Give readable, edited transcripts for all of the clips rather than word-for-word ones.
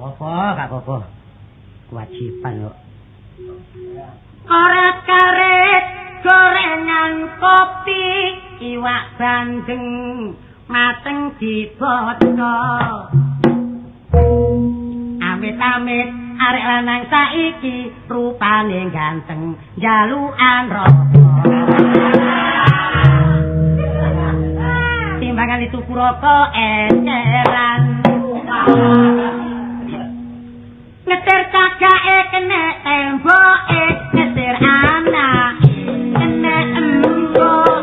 Apa-apa, gak apa-apa. Kewajiban kok. Koret karet gorengan kopi iwak bandeng mateng diboco. Amit-amit arek lanang saiki rupane ganteng jalukan rokok. Timbangan itu rokok eceran. Ngetir cagake kene temboke, ngetir anak kene embok.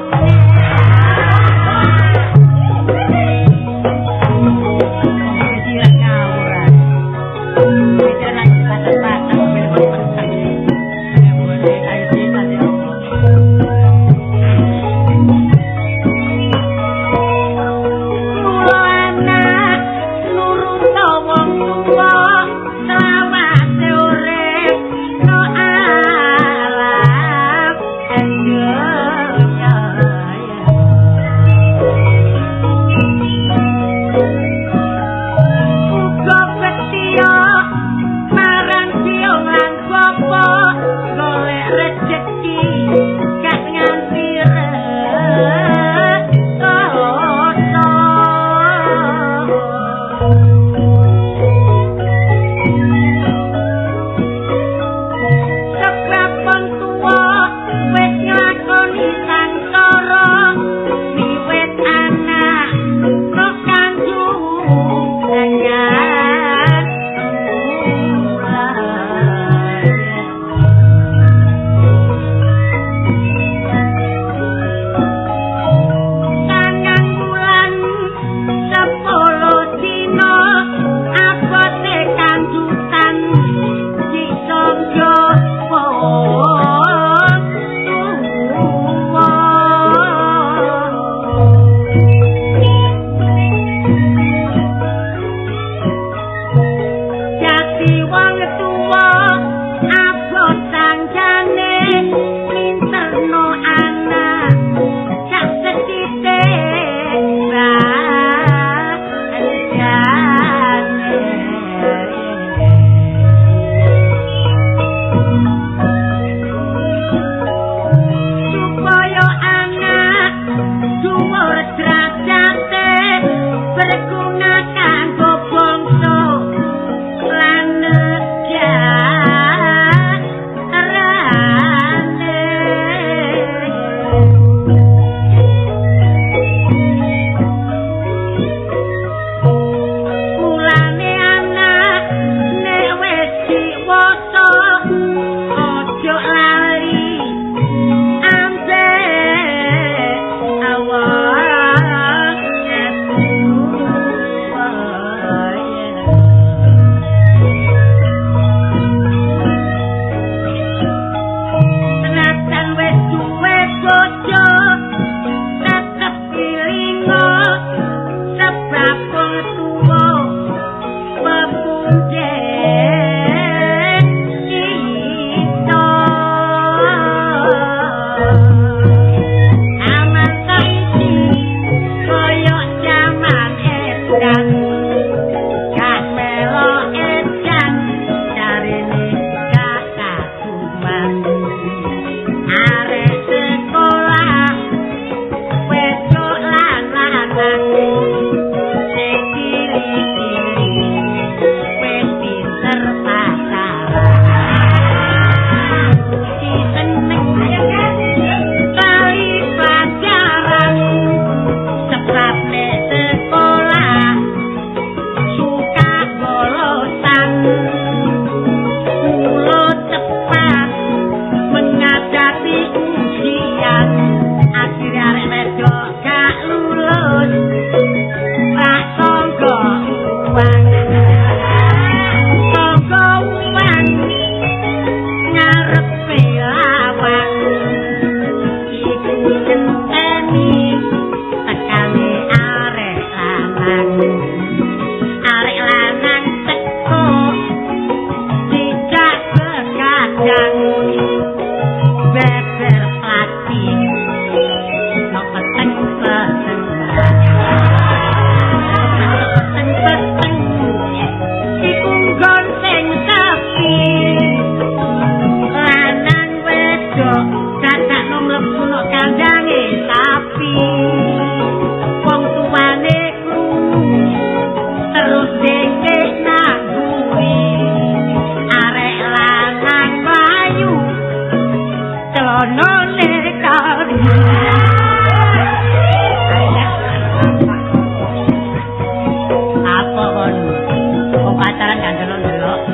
jaran gak ndelok-ndelok.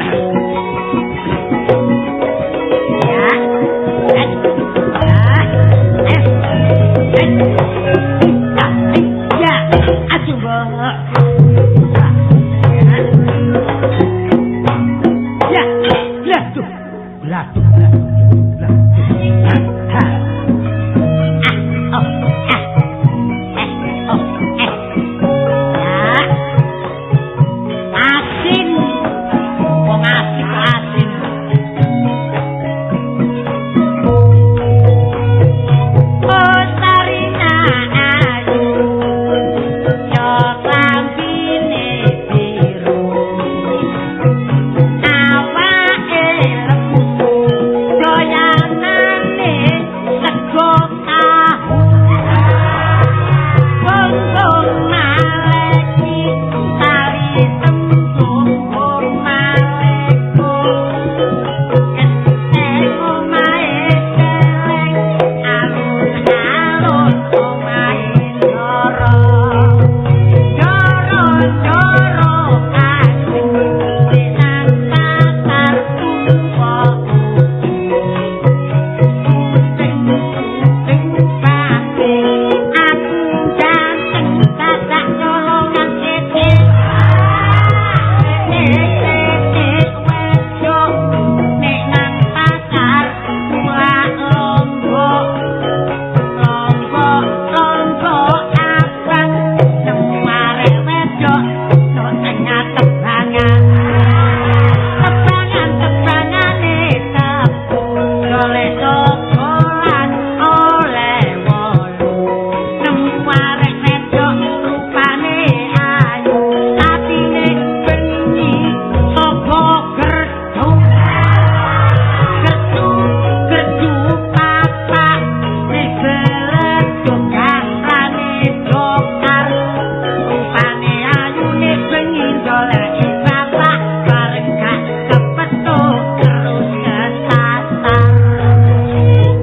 Ya. Ya. Aduh, Mbok. Ya. Lah tuh. Lah tuh. Lah. Ha. Ah. Oh. Ah. Eh. Oh. Eh. Ya. Asin. Wong asik asin. Oh, Sarina ayu. Yo klambine biru. Awake lemu. Doyanane sego tahu. Bongkong maleki tali tembung maleko. Ketek omahe celeng alun-alun omahe loro. Joro-joro kasih nang pasar tuwa. Kucing-kucing pake aku ganteng dadak nyolongan titik. Titik wedok nek nang pasar mulak lombok. Lombok lombok abang nemu arek wedok no tengah tebangan. Tebangan tebangane tebu golek sokolan oleh wolu. Nemu arek wedok rupane ayu atine bengi saka gerdu. Gerdu gerdu papak dibeleduk garane dokar. Rupane ayune bengi doleki bapak bareng gak kepethuk terus kesasar.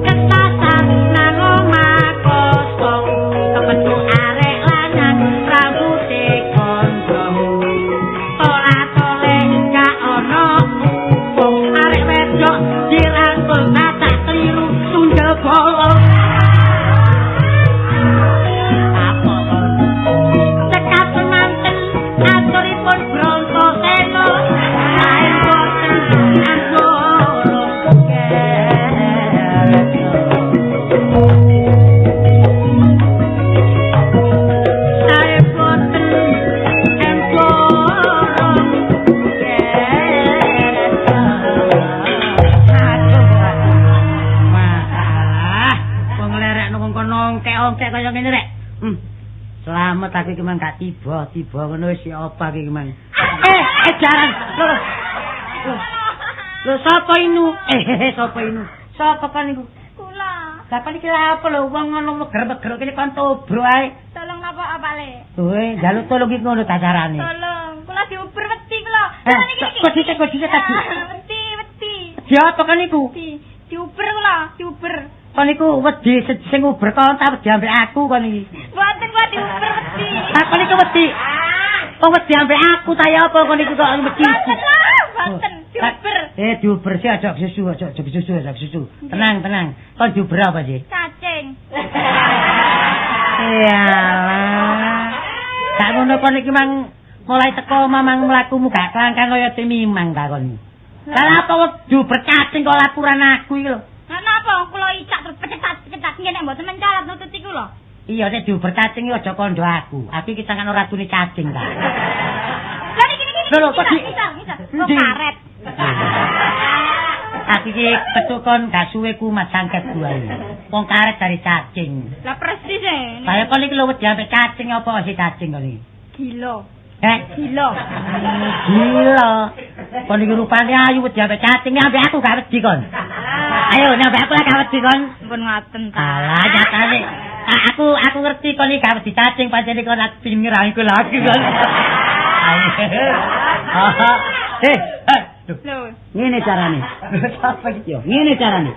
Kesasar nang omah kosong kepethuk arek lanang rambute gondrong. Tola-tole gak ono wong arek wedok dirangkul batak keliru sundel bolong. Apa kon? Cekap semanten aturipun Brontasena sae boten anggoro kerjo. Sae boten anggoro kerjo. Aduh. Wah, wong lerekno wong kono ongkek-ongkek kaya ngene rek. Selamat aku iki mang gak tiba, tiba ngono wis apa iki mang. Eh jaran. Lho. Lho. Lho sapa inu? Sapa inu? Sapa kan iku? Kula. Lah kon iki lha apa lho wong ngono meger-meger kene kon tobro ae. Tolong napa apa le? Kowe njaluk tolong iki ngono ta carane. Tolong, kula diuber wedi kula. Kok dhisik kok dhisik tadi. Wedi, wedi. Di apa kan iku? Di diuber kula, diuber. Kon iku wedi sing uber kon ta wedi ambek aku kon iki. Mboten kula diuber wedi. Lah kon iku wedi. Wong wedi ambek aku ta ya apa kon iku kok wedi. Mboten lah, mboten diuber. Diuber sih aja susu, aja susu, aja susu. Tenang, tenang. Kon diuber apa sih? Cacing. Iyalah. Gak ngono kon iki mang mulai teko mamang mlakumu gak kelangkan kaya timimang ta kon. Lah apa kok diuber cacing kok laporan aku iki lho. Lah napa kula icak terus pecetat-pecetat nggih nek mboten mencarat nututi kula. Iya nek diuber cacing iki aja kandha aku. Aku iki tangan ratune cacing ta. Lah niki niki. Lho kok di kok karet. Aku iki petukon gak suwe ku mas sangket wae. Wong karet dari cacing. Lah persis e. Lah kon iki lho wedi ambek cacing apa sih cacing kon iki? Gila. Gila. Gila. Kon iki rupane ayu wedi ambek cacing, ambek aku gak wedi kon. Ayo ambek aku lah gak wedi kon. Ampun ngoten ta. Alah nyatane. Aku ngerti kon iki gak wedi cacing, pancen kon aku pingin ngerangkul lagi kon. Lho. Ngene carane. Sapa iki yo? Ngene carane.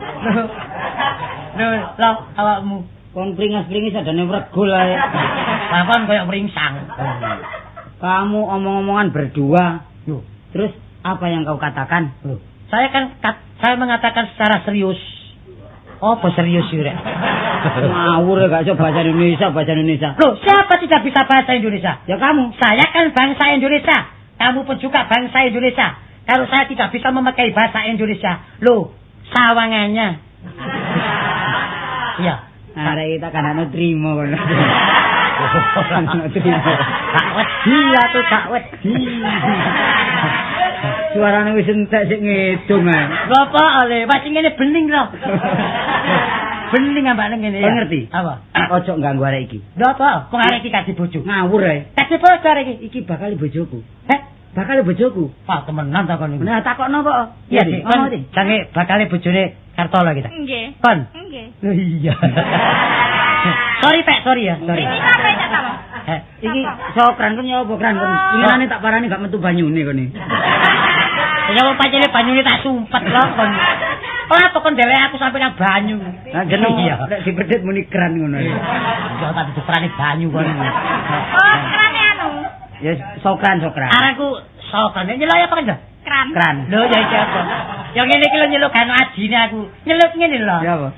Lho, lho awakmu kon pringas-pringis adane wregul ae. Lah kon koyo mringsang. Kamu omong-omongan berdua. Lho, Terus apa yang kau katakan? Loh, saya kan saya mengatakan secara serius. Apa serius sih, Rek? Ngawur ya gak iso bahasa Indonesia, bahasa Indonesia. Loh, siapa tidak bisa bahasa Indonesia? Ya kamu. Saya kan bangsa Indonesia. Kamu pun juga bangsa Indonesia. Kalau saya tidak bisa memakai bahasa Indonesia, loh, sawangannya. Iya. Arek kita kan ana trimo kono. Ana trimo. Gak wedi atuh, gak wedi. Suarane wis entek sik ngedung ae. Bapak ale, masih ngene bening lho. Bening ambane ngene ya. Ngerti? Apa? Ojo ganggu arek iki. Lho apa? Wong arek iki kasih bojo. Ngawur ae. Kasih bojo arek iki. Iki bakal bojoku. Heh? Bakal bojoku. Pak temenan ta kon niku. Nah takokno kok. Iya, kon jange bakal bojone Kartolo kita. Nggih. Kon. Nggih. Lho iya. Sorry, Pak, sorry ya, sorry. Iki apa cak ta? Iki sokran kon ya apa kran kon? Inginane tak parani gak metu banyune kon iki. Ya wong pancene banyune tak sumpet lho kon. Ora apa kon dhelek aku sampe nang banyu. Lah jeneng nek dipedhit muni kran ngono. Ya tak diperani banyu kon. Oh, krane anu. Ya sokran sokran. Aranku sokran. Nyelok apa kan? Kran. Kran. Lho ya iki apa? Ya ngene iki lho nyeluk kan adine aku. Nyeluk ngene lho. Ya apa?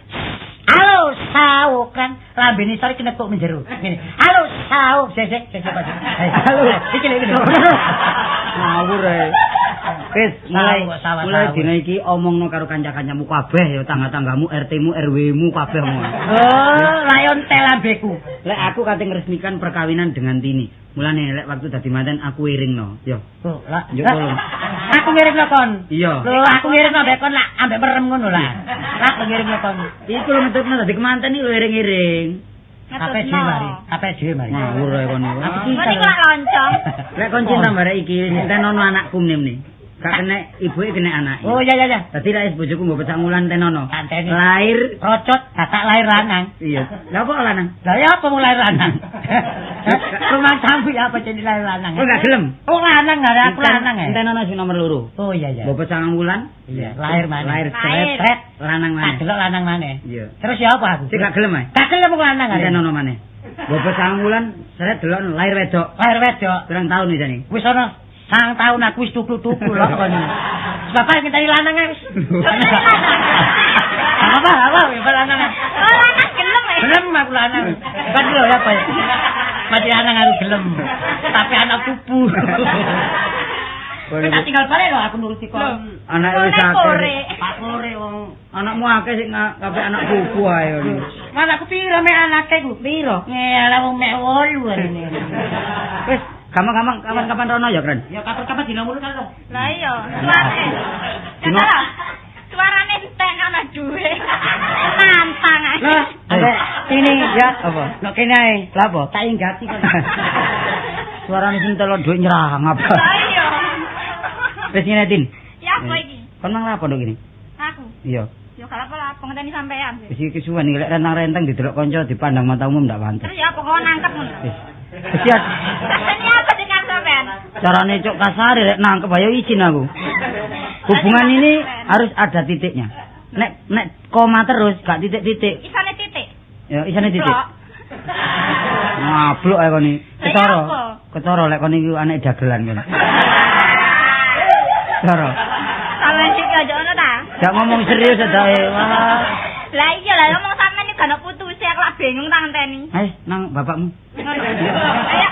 Halo saukran, lambene sore kena kok menjeru. Ngene. Halo sauk, sesek sesek Pak. Halo, iki lho. Ngawur ae. Wis, mulai dina iki omongno karo kanca-kancamu kabeh ya, tangga-tanggamu, RT-mu, RW-mu kabeh omong. Oh, layon tel lambeku. Lek aku kate ngresmikan perkawinan dengan Tini. Mulane lek waktu dadi manten aku iringno, yo. Oh, lah. Yo tolong. Aku ngiringno kon. Iya. Lho, aku ngiringno ambek kon lak ambek merem ngono lah. Lah aku ngiringno kon. Iku lho metutno dadi kemanten iki lho iring-iring. Kabeh dhewe mari, kabeh dhewe mari. Ngawur ae kon iku. Aku Ngono iku lak loncong. Lek kon cinta barek iki tenono anakku mene. Gak kena ibuke kena anake. Oh iya iya iya. Dadi lek bojoku mbok pecah wulan tenono. Anteni. Lahir rocot batak lahir lanang. Iya. Lah kok lanang? Lah ya apa mau lahir lanang? Rumah sambu ya apa jadi lahir lanang? Kok gak gelem? Oh lanang gak aku lanang ya. Tenono sing nomor 2. Oh iya iya. Mbok pecah wulan? Iya, lahir maneh. Lahir sret lanang maneh. Tak delok lanang maneh. Iya. Terus ya apa aku? Sik gak gelem ae. Gak gelem aku lanang ae. Tenono maneh. Mbok pecah wulan sret delok lahir wedok. Lahir wedok. Pirang taun wis jane? Wis ana sang tahun aku wis tuku-tuku lho kon. Bapak ngenteni lanang wis. Apa apa wis lanang. Oh lanang gelem ae. Gelem aku lanang. Kan lho ya apa ya. Mati lanang aku gelem. Tapi anak pupu. Tak tinggal balik lho aku nuruti kon. Anake wis akeh. Pak Kore wong anakmu akeh sing kabeh anak pupu ae ngono. Anakku piro mek anake ku? Piro? Ngelah wong mek 8 arene. Wis gampang-gampang kapan-kapan rono ya, Kren? Ya kapan-kapan dina ngono kan lho. Lah iya, suarane. Suarane entek ana duwe. Nantang ae. Lah, ambek ini ya apa? Nek kene ae. Lah apa? Tak inggati kon. Suarane sing telo dhuwit nyerang apa? Lah iya. Wis ngene, Tin. Ya apa iki? Kon mang lapo nduk kene? Aku. Iya. Ya gak apa-apa, ngenteni sampean. Wis iki kesuwen iki lek rentang-rentang didelok kanca dipandang mata umum ndak pantes. Terus ya apa kok nangkep ngono? Wis. Wis ya. Ini apa sing sampean? Carane cok kasar lek nangkep ayo izin aku. Hubungan ini harus ada titiknya. Nek nek koma terus gak titik-titik. Isane titik. Ya isane titik. Ngablok ae kon iki. Ketara. Ketara lek kon iki anek dagelan kon. Ketara. Sampeyan iki aja ngono ta? Gak ngomong serius adae. Wah. Lah iya lah ngomong sampean iki gak ono putuse aku lak bingung tak ngenteni. Ayo nang bapakmu. Ayo.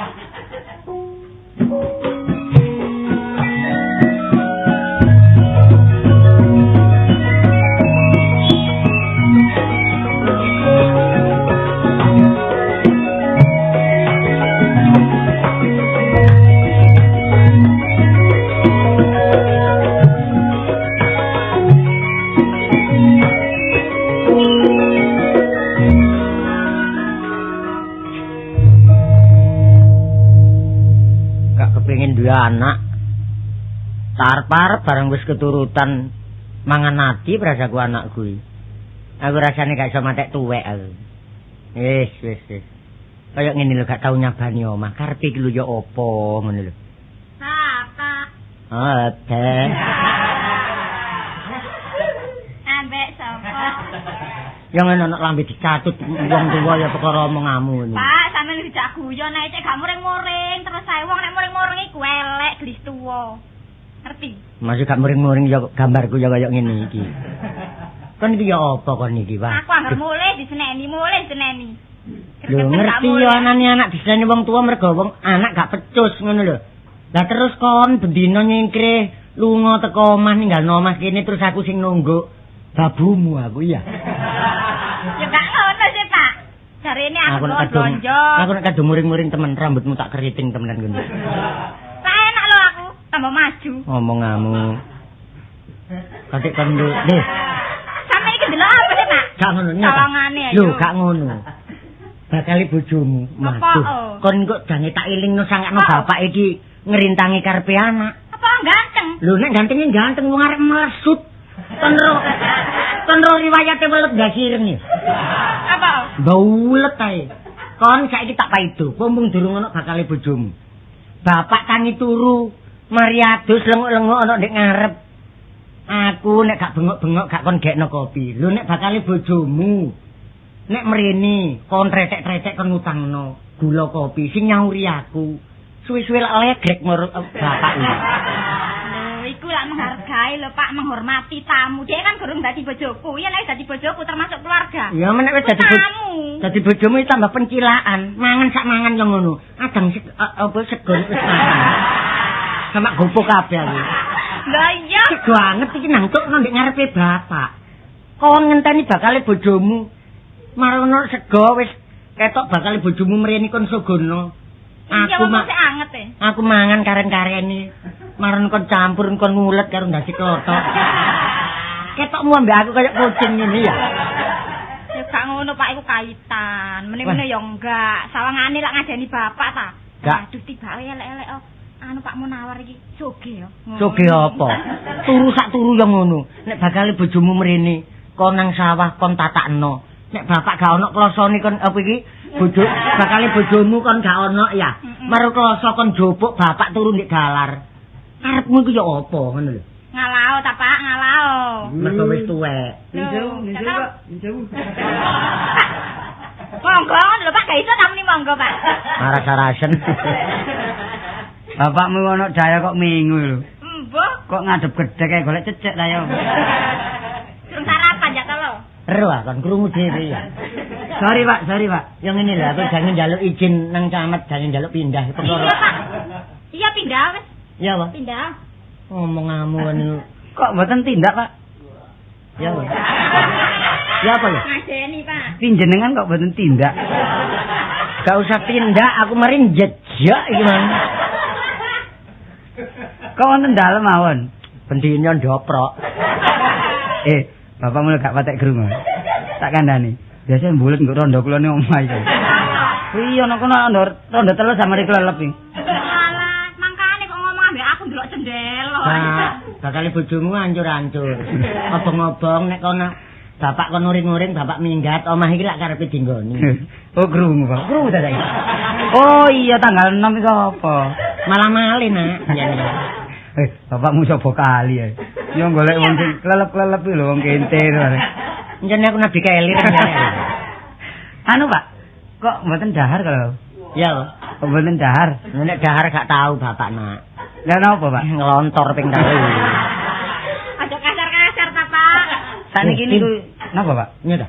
Anak tarpar bareng wis keturutan mangan ati prasaku anak kuwi. Aku rasane gak iso matek tuwek aku. Wis wis wis. Kaya ngene lho gak tau nyabani omah. Karepe iki lho ya apa ngono lho. Apa? Apa? Ambek sapa? Ya ngono ana lambe dicatut wong tuwa ya perkara omonganmu ngono. Pak, sampeyan dijak guyon ae cek gak muring-muring terus ae wong nek muring-muring iku elek gelis tuwa. Ngerti ngerti. Masih gak muring-muring ya gambarku ya kaya ngene iki. Kon iki ya apa kon iki, Pak? Aku anggar mulih diseneni, mulih diseneni. Lho ngerti ya anane anak diseneni wong tua mergo wong anak gak pecus ngono lho. Lah terus kon bendina nyingkrih lunga teko omah ninggalno omah kene terus aku sing nunggu babumu aku iya. Ya gak ngono sih, Pak. Jarene aku blonjo. Aku nek kadung muring-muring temen rambutmu tak keriting temenan ngono. Tak enak lho aku, tambah maju. Omonganmu. Katik kon lho. Sampe iki ndelok apa sih, Pak? Gak ngono. Sawangane ayo. Lho, gak ngono. Bakal bojomu. Waduh. Kon kok jange tak ilingno sangakno bapak iki ngerintangi karepe anak. Apa ganteng? Lho nek gantenge ganteng wong arek melesut. Kon ro riwayate welet gak sireng ya. Apa? Baulet ae. Kon saiki tak paido, mumpung durung ana bakale bojomu. Bapak tangi turu, mari adus lenguk-lenguk ana ndek ngarep. Aku nek gak bengok-bengok gak kon gekno kopi. Lho nek bakale bojomu nek mrene kon tretek-tretek kon ngutangno gula kopi sing nyauri aku. Suwe-suwe lak legrek bapak iki. Lho iku lak menghargai lho Pak, menghormati tamu. Dia kan durung dadi bojoku. Ya nek dadi bojoku termasuk keluarga. Ya menek wis dadi bojomu. Dadi bojomu tambah pencilaan. Mangan sak mangan yo ngono. Adang apa sego wis mangan. Sama gopo kabeh aku. Lah iya. Sego anget iki nangtukno ndek ngarepe bapak. Kon ngenteni bakale bojomu. Marono sego wis ketok bakale bojomu mrene kon sogono. Aku anget e. Aku mangan karen-karene. Marono kon campur kon ngulet karo ndase klothok. Ketokmu ambek aku kaya kucing ngene ya. Ya gak ngono Pak, iku kaitan. Meneh-meneh ya enggak. Sawangane lak ngajeni bapak ta. Aduh tibake elek-elek oh. Anu Pak Munawar iki soge ya. Soge apa? Turu sak turu ya ngono. Nek bakale bojomu mrene kon nang sawah kon tatakno. Nek bapak gak ono klosone kon apa iki? Bojo bakale bojomu kon gak ono ya. Maru kloso kon jopuk bapak turu ndek dalar. Karepmu iku ya apa ngono lho. Ngalao ta Pak, ngalao. Mergo wis tuwek. Nyuwun, Pak. Nyuwun. Monggo lho Pak, gak iso tamuni monggo Pak. Aras-arasen. Bapakmu ono daya kok mingu lho. Mbah, kok ngadep gedhek kae golek cecek ta ya. Durung sarapan ya ta lho. Ero ah kon krungu dhewe ya. Sorry Pak, sorry Pak. Yang ngene lho aku jangan njaluk izin nang camat, jangan njaluk pindah perkara. Iya Pak. Iya pindah wis. Iya Pak. Pindah. Omonganmu ngene. Kok mboten tindak Pak? Ya apa? Ya apa lho? Ngajeni Pak. Pinjenengan kok mboten tindak? Gak usah tindak, aku mari jejak iki man. Kok wonten dalem mawon? Bendina ndoprok. Bapakmu gak patek krungu. Tak kandhani. Biasa mbulet nggo rondo kula ning omah iki. Kuwi ana kono rondo telu samare klelep iki. Alah, mangkane kok ngomong ambek aku ndelok jendela. Nah, bakal bojomu ancur-ancur. Obong-obong nek kono bapak kon uring-uring, bapak minggat, omah iki lak karepe dinggoni. Oh, krungu, Pak. Krungu ta saiki. Oh iya tanggal 6 iku apa? Malah malih, Nak. Bapakmu sapa kali ya. Yo golek wong sing klelep-klelep iki lho wong kente. Njene aku nabi kelir. Anu, Pak, kok mboten dahar kalau? Ya, Pak. Kok mboten dahar? Nek dahar gak tahu bapak, Nak. Lah napa, Pak? Ngelontor ping telu. Aja kasar-kasar ta, Pak. Saniki niku napa, Pak? Iya ta?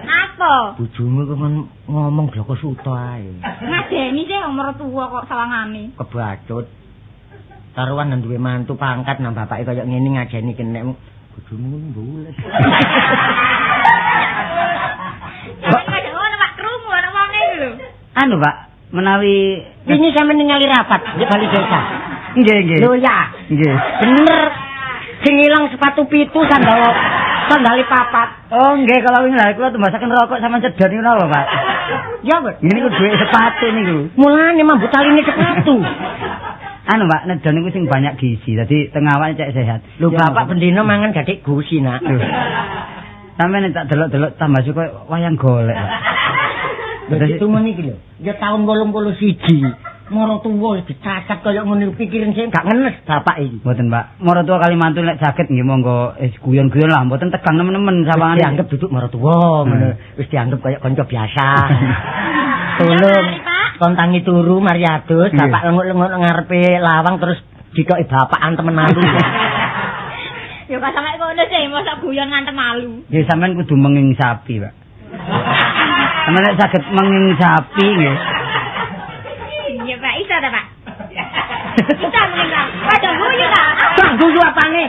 Napa? Bojomu kok ngomong bloko suto ae. Ngajeni sih umur tuwa kok sawangane. Kebacut. Taruhan nang duwe mantu pangkat nang bapake kaya ngene ngajeni kenek bojomu mbulet. Sampe ngono Pak krungu ana wonge iki lho. Anu Pak, menawi wingi sampe ningali rapat di Bali Desa. Nggih, nggih. Lho ya. Nggih. Bener. Sing ilang sepatu pitu sandal sandali papat. Oh nggih, kalau wingi lha kula tumbasaken rokok sama cedon niku napa, Pak? Ya, Pak. Ngene iku dhuwit sepatu niku. Mulane mambu taline sepatu. Anu Pak, nedon niku sing banyak gizi, dadi teng awake cek sehat. Lho bapak bendina mangan gadik gusi, Nak. Sampe nek tak delok-delok tambah suka wayang golek. Lha itu ngene iki lho. Ya taun 81. Moro tuwa dicacat kaya ngene pikiran sing gak ngenes bapak iki. Mboten, Pak. Moro tuwa kali mantu nek saged nggih monggo guyon-guyon lah, mboten tegang nemen-nemen sawangane. Dianggep duduk moro tuwa ngono. Wis dianggep kaya kanca biasa. Tolong kon tangi turu mari adus, bapak lenguk-lenguk ngarepe lawang terus Ditoki bapak antem malu. Ya kok sampe ngono sih, mosok guyon ngantem malu. Ya sampean kudu menging sapi, Pak. Sampeyan nek saged menging sapi nggih. Iya, Pak, iso ta, Pak? Iso menging ta. Padha guyu ta. Bang guyu apane?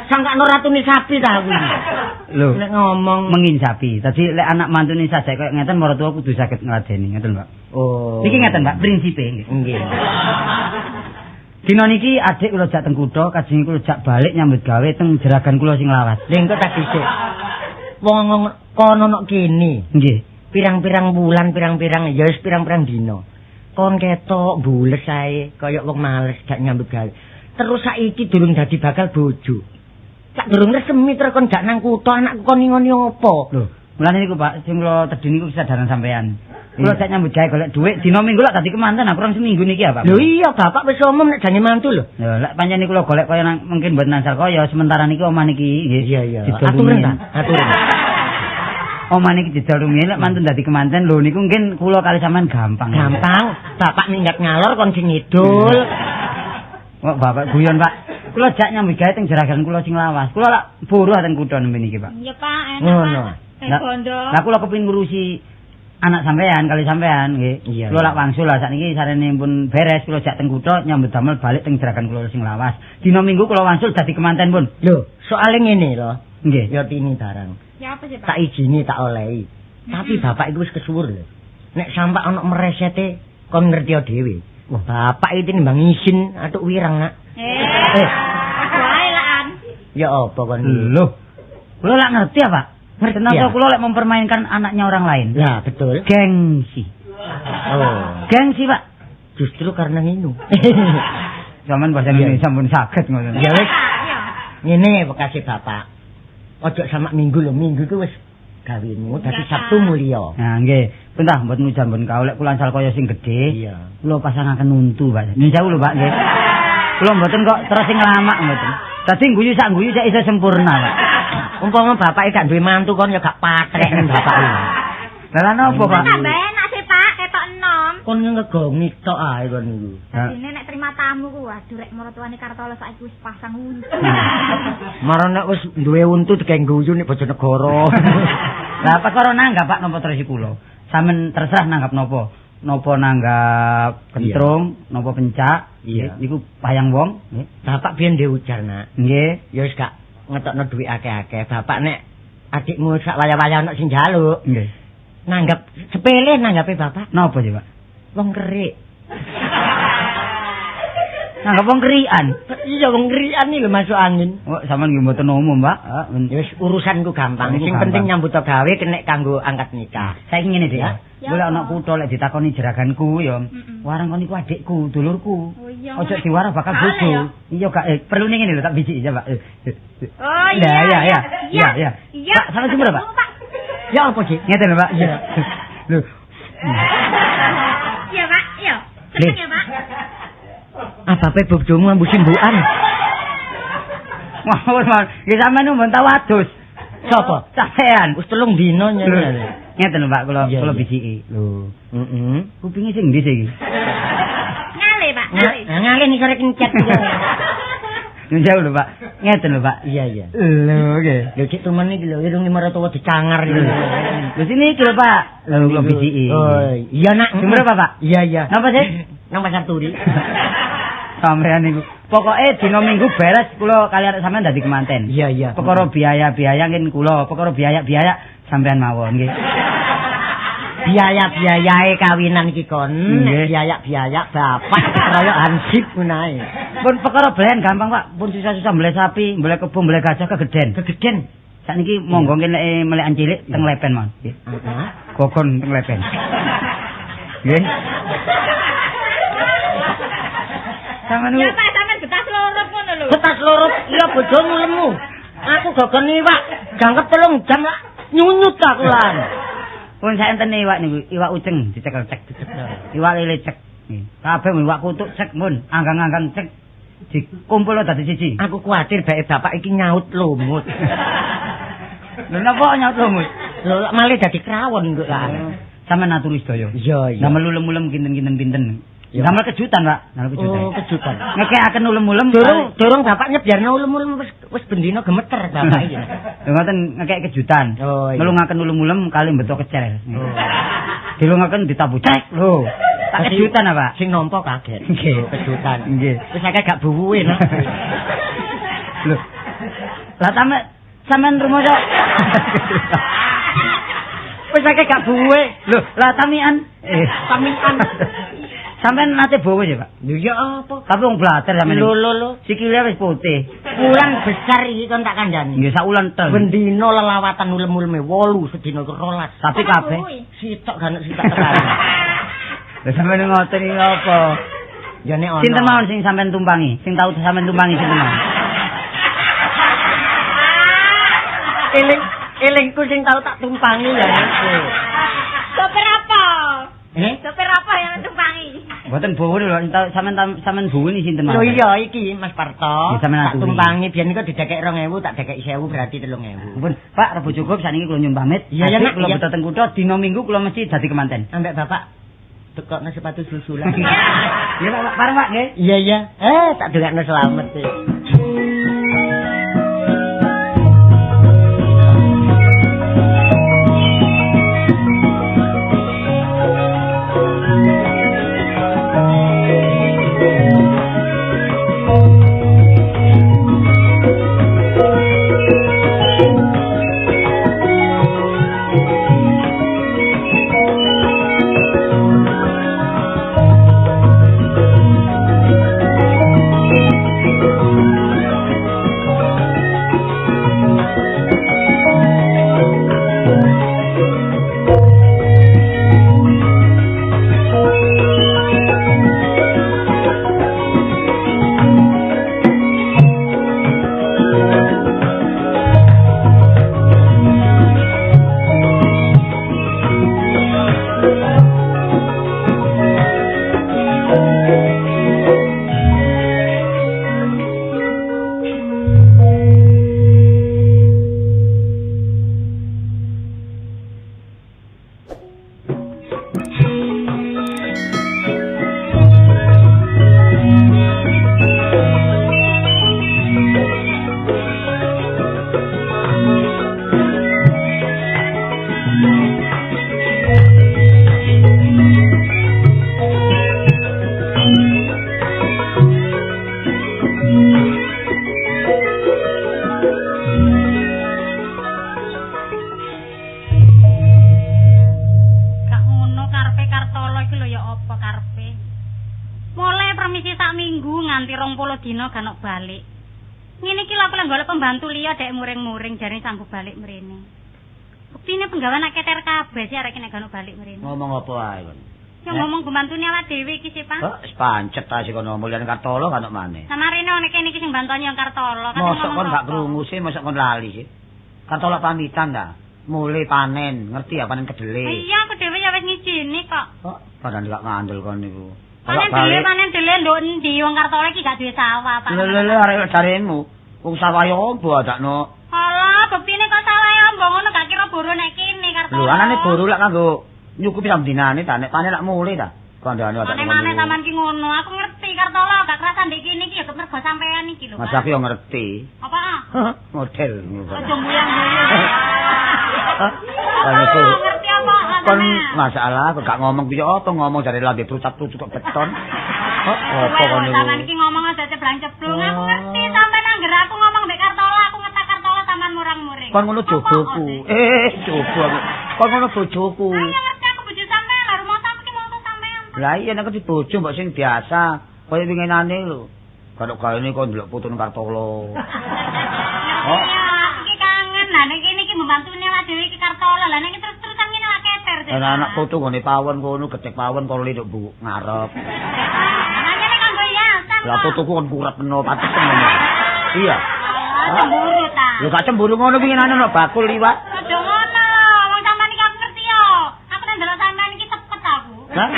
Sangkakno ratune sapi ta aku iki. Lho, nek ngomong mengin sapi. Dadi lek anak mantune sajake koyo ngeten maratuwa kudu saged ngladeni, ngeten, Pak. Oh. Niki ngeten, Pak, prinsipe nggih. Nggih. Dina niki adik kula jak teng kutha, kajeng kula jak balik nyambut gawe teng jeragan kula sing lawas. Lha engko tak dhisik. Wong kono nok kene. Nggih. Pirang-pirang wulan, pirang-pirang ya wis pirang-pirang dina. Kon ketok bules ae kaya wong males gak nyambut gawe. Terus saiki durung dadi bakal bojo. Sak durung resmi terus kon gak nang kutha, anakku kon ngoni apa? Lho, mulane niku Pak, sing kula tedhi niku kesadaran sampean. Kula jak nyambut gawe golek dhuwit dina Minggu lak dadi kemanten, kurang seminggu niki ya, Pak. Lho iya, bapak wis umum nek jane mantu lho. Lho, lek pancen niku kula golek kaya nang mungkin mboten nansal kaya sementara niki omah niki nggih. Iya, iya. Aturen ta? Aturen. Omah niki didol rumiyin lek mantun dadi kemanten lho niku mungkin kula kali sampean gampang. Gampang. Bapak minggat ngalor kon sing ngidul. Kok bapak guyon, Pak. Kula jak nyambut gawe teng jeragan kula sing lawas. Kula lak buruh teng kutha nembe niki, Pak. Iya, Pak, enak. Pak. Bondo. Lah kula kepengin ngurusi anak sampean kali sampean nggih. Kula lak wangsul lah sakniki sarene pun beres kula jak teng kutha nyambut damel balik teng jeragan kula sing lawas. Dina Minggu kula wangsul dadi kemanten pun. Lho, soale ngene lho. Nggih. Ya tini barang. Ya apa sih, Pak? Tak izini tak olehi. Tapi bapak iku wis kesuwur lho. Nek sampak ana meresete kon ngerti dhewe. Wah, bapak iki timbang isin atuk wirang, Nak. Wae laan. Ya apa kon? Lho. Kula lak ngerti ya, Pak. Ngerti kenapa kula lek mempermainkan anaknya orang lain? Lah, betul. Gengsi. Oh. Gengsi, Pak. Justru karena nginu. Zaman bahasa Indonesia pun saged ngono. Ya wis. Ngene bekase bapak. Ojo sama Minggu lho, Minggu ku wis gawemu dadi Sabtu mulya. Nah, nggih. Pun tah mboten ujan pun kau lek kula ansal kaya sing gedhe. Iya. Kula pasangaken untu, Pak. Nyun sewu lho, Pak nggih. Kula mboten kok terus sing nglamak mboten. Dadi guyu sak guyu cek iso sempurna, Pak. Umpama bapake gak duwe mantu kon ya gak patrek ning bapake. Lah lha napa, Pak? Tambah enak sih, Pak, ketok enom. Kon ngegongi tok ae kon niku. Dene nek terima tamu ku waduh rek maratuwane Kartolo saiki wis pasang untu. Marang nek wis duwe untu digawe guyu nek Bojonegoro. Lah perkara nanggap Pak napa terus kula. Sampeyan terserah nanggap napa. Napa nanggap kentrung, napa pencak, niku payang wong, nggih. Bapak biyen dhewe ujar, Nak. Nggih. Ya wis gak ngetokno dhuwit akeh-akeh. Bapak nek adikmu sak waya-waya ana sing njaluk, nggih. Nanggap sepele nanggape bapak. Napa sih, Pak? Wong kerik. Nanggap wong kerikan. Iya, wong kerikan iki lho masuk angin. Oh, sampean nggih mboten umum, Pak. Ya wis urusanku gampang. Sing penting nyambut gawe kenek kanggo angkat nikah. Saiki ngene, Dik. Golek ana kutha lek ditakoni jeraganku ya. Warang kon iku adikku, dulurku. Ojo diwarah bakal bojo. Iya gak perlune ngene lho tak bijiki ya, Pak. Oh iya. Iya, iya, iya. Iya. Pak, sampe jumpa, Pak. Ya apa sih? Ngeten lho, Pak. Iya. Lho. Iya, Pak. Iya. Seneng ya, Pak. Abape bojomu ambu simbukan. Mawon, mawon. Nggih sampean mbon tau adus. Sapa? Sampean. Wis 3 dina nyene. Ngeten lho, Pak, kula bijiki. Lho. Heeh. Kupinge sing ndi sih iki? Ngale, Pak, ngale. Ngale nisore kencet. Nyun sewu lho, Pak. Ngeten lho, Pak. Iya, iya. Lho, nggih. Lho, cek tumen iki lho, irunge maratuwa dicangar iki. Lho sini iki lho, Pak. Lho kula bijiki. Oh, iya, Nak. Jam berapa, Pak? Iya, iya. Napa sih? Nang Pasar Turi. Sampean niku. Pokoke dina Minggu beres kula kali arek sampean dadi kemanten. Iya, iya. Perkara biaya-biaya nggih kula, perkara biaya-biaya sampean mawon nggih. Biaya-biayae kawinan iki kon, nek biaya-biaya bapak dikeroyok hansip ngono ae. Pun perkara belen gampang, Pak. Pun susah-susah mbeleh sapi, mbeleh kebo, mbeleh gajah kegeden. Kegeden. Sakniki monggo nggih nek melekan cilik teng lepen mawon nggih. Heeh. Gogon teng lepen. Nggih. Sampeyan Ya Pak, sampean betas lorop ngono lho. Betas lorop, iya bojomu lemu. Aku gogon iwak, jangkep 3 jam lak nyunyut aku lan. Pun saenten iwak niku, iwak uceng dicekel cek. Iwak lele cek. Kabeh iwak kutuk cek mun, anggang-anggang cek. Dikumpul dadi siji. Aku kuwatir bae bapak iki nyaut lumut. Lho napa nyaut lumut? Lho lak malih dadi krawon kok lan. Sampeyan aturi sedaya. Iya, iya. Nah melulem-ulem kinten-kinten pinten. Damel kejutan, Pak. Damel kejutan. Oh, kejutan. Ngekekaken ulem-ulem. Durung bapaknya biarno ulem-ulem wis bendina gemeter bapak iki. Lho ngoten ngekek kejutan. Oh, iya. Ngelungaken ulem-ulem kali beto kecel. Oh. Dilungaken ditabuh cek lho. Tak kejutan apa? Sing nampa kaget. Nggih, kejutan. Nggih. Wis akeh gak buwuhe no. Lho. Lah sampean rumoso. Wis akeh gak buwuhe. Lho, lah tamian. Tamian. Sampean nate bowo ya, Pak? Lho ya apa? Tapi wong blater sampean. Lho lho lho. Sikile wis putih. Ulan besar iki kon tak kandhani. Nggih, sak ulan tel. Bendina lelawatan ulem-uleme 8 sedina 12. Tapi kabeh sitok gak nek sitok tekan. Lha sampean ngoten iki apa? Ya nek ana. Sinten mawon sing sampean tumpangi? Sing tau sampean tumpangi sinten mawon? Eling-elingku sing tau tak tumpangi ya iku. Sopir apa? Eh? Sopir apa yang tumpangi? Mboten bowo lho, sampean bowo ni sinten mawon? Lho iya iki Mas Parto. Tak tumpangi biyen iku didekek 2000, tak dekek 1000 berarti 3000. Ampun, Pak, rebo cukup sakniki kula nyuwun pamit. Iya ya, kula beto teng kutha dina Minggu kula mesti dadi kemanten. Ambek bapak tekokno sepatu susulan. Iya Pak, bareng Pak nggih. Iya iya. Tak dongakno selamat. Balik. Ngene iki lho aku lek golek pembantu liya dek muring-muring jare sanggup balik mrene. Buktine penggawean akeh ter kabeh sih arek nek gak balik mrene. Ngomong apa ae kon? Ya ngomong pembantune awak dhewe iki sih, Pak. Kok wis pancet ta sik kono mulyane Kartolo kan maneh. Samarene ana kene iki sing bantoni yang Kartolo kan ngomong. Mosok kon gak krungu sih, mosok kon lali sih. Kartolo pamitan ta. Mulai panen, ngerti ya panen kedele. Iya, aku dhewe ya wis ngijini kok. Kok padahal gak ngandel kon niku. Panen dele nduk endi wong Kartolo iki gak duwe sawah, Pak. Lho lho lho arek jaremu. Wong sawah yo ombo adakno. Alah, buktine kok sawah ombo ngono gak kira boro nek kene Kartolo. Lho anane boro lak kanggo nyukupi samdinane ta, nek panen lak mule ta. Kandhane adakno. Mane-mane sampean ki ngono, aku ngerti Kartolo gak krasan ndek kene iki ya mergo sampean iki lho. Mas aku yo ngerti. Apa? Model. Aja muyang-muyang. Ngerti apa? Kon masalah aku gak ngomong piye apa ngomong jare lambe prucat-prucut kok beton. Kok apa kon niku? Sampean iki ngomong aja ceblang-ceblung. Aku ngerti sampean anggere aku ngomong mbek Kartolo, aku ngetak Kartolo sampean murang-muring. Kon ngono jodohku. Jodoh aku. Kon ngono bojoku. Ayo ngerti aku bojo sampean lah, rumah aku ki mongso sampean. Lah iya nek di bojo mbok sing biasa, kaya winginane lho. Kalau gaene kon ndelok putune Kartolo. Oh. Iki kangen. Lah nek kene iki membantune awak dhewe iki Kartolo. Lah nek terus-terusan ngene lak keter. Lah anak putu nggone pawon kono gedhek pawon kono linduk bu ngarep. Anane nek kanggo yasan. Lah putuku kon kurep meno pates ngono. Iya. Cemburu ta. Lho gak cemburu ngono winginane ono bakul liwat. Aja ngono. Wong sampean iki aku ngerti yo. Aku nek ndelok sampean iki cepet aku. Hah?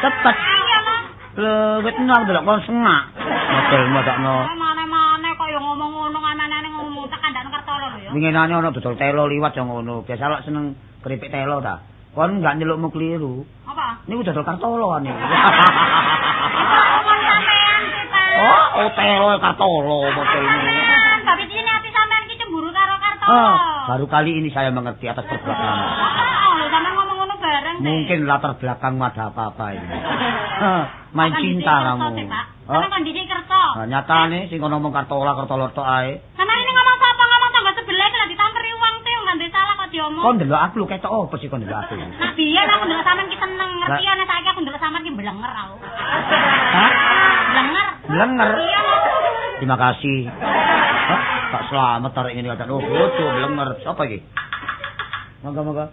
Cepet. Iya, Mas. Lho, wit nang delok kon sengak. Modelmu dakno. Mane-mane kok yo ngomong ngono anane ngomong tak kandhane Kartolo lho ya. Winginane ono dodol telo liwat yo ngono. Biasa lak seneng keripik telo ta. Kon gak nyelukmu keliru. Apa? Niku dodol Kartolo niku. Kon sampean sih, Pak. Oh, Otelo Kartolo model ini. Tapi ini ati sampean iki cemburu karo Kartolo. Oh, baru kali ini saya mengerti atas perbuatan. Oh, lho sampean ngomong ngono bareng sih. Mungkin latar belakangmu ada apa-apa ini. Main cinta kamu. Sampeyan kondisi kersa. Nah, nyatane sing ngomong Kartola Kartolo tok ae. Sampeyan ini ngomong sapa ngomong tangga sebelah iki lha ditamperi wong teh nggak ndek salah kok diomong. Kon ndelok aku lho ketok opo sih kon ndelok aku? Nah biyen aku ndelok sampean ki seneng, ngerti ana saiki aku ndelok sampean ki blenger aku. Hah? Blenger. Blenger. Iya. Terima kasih. Hah? Tak selamat tarik ngene kata. Oh, bojo blenger. Sapa iki? Monggo-monggo.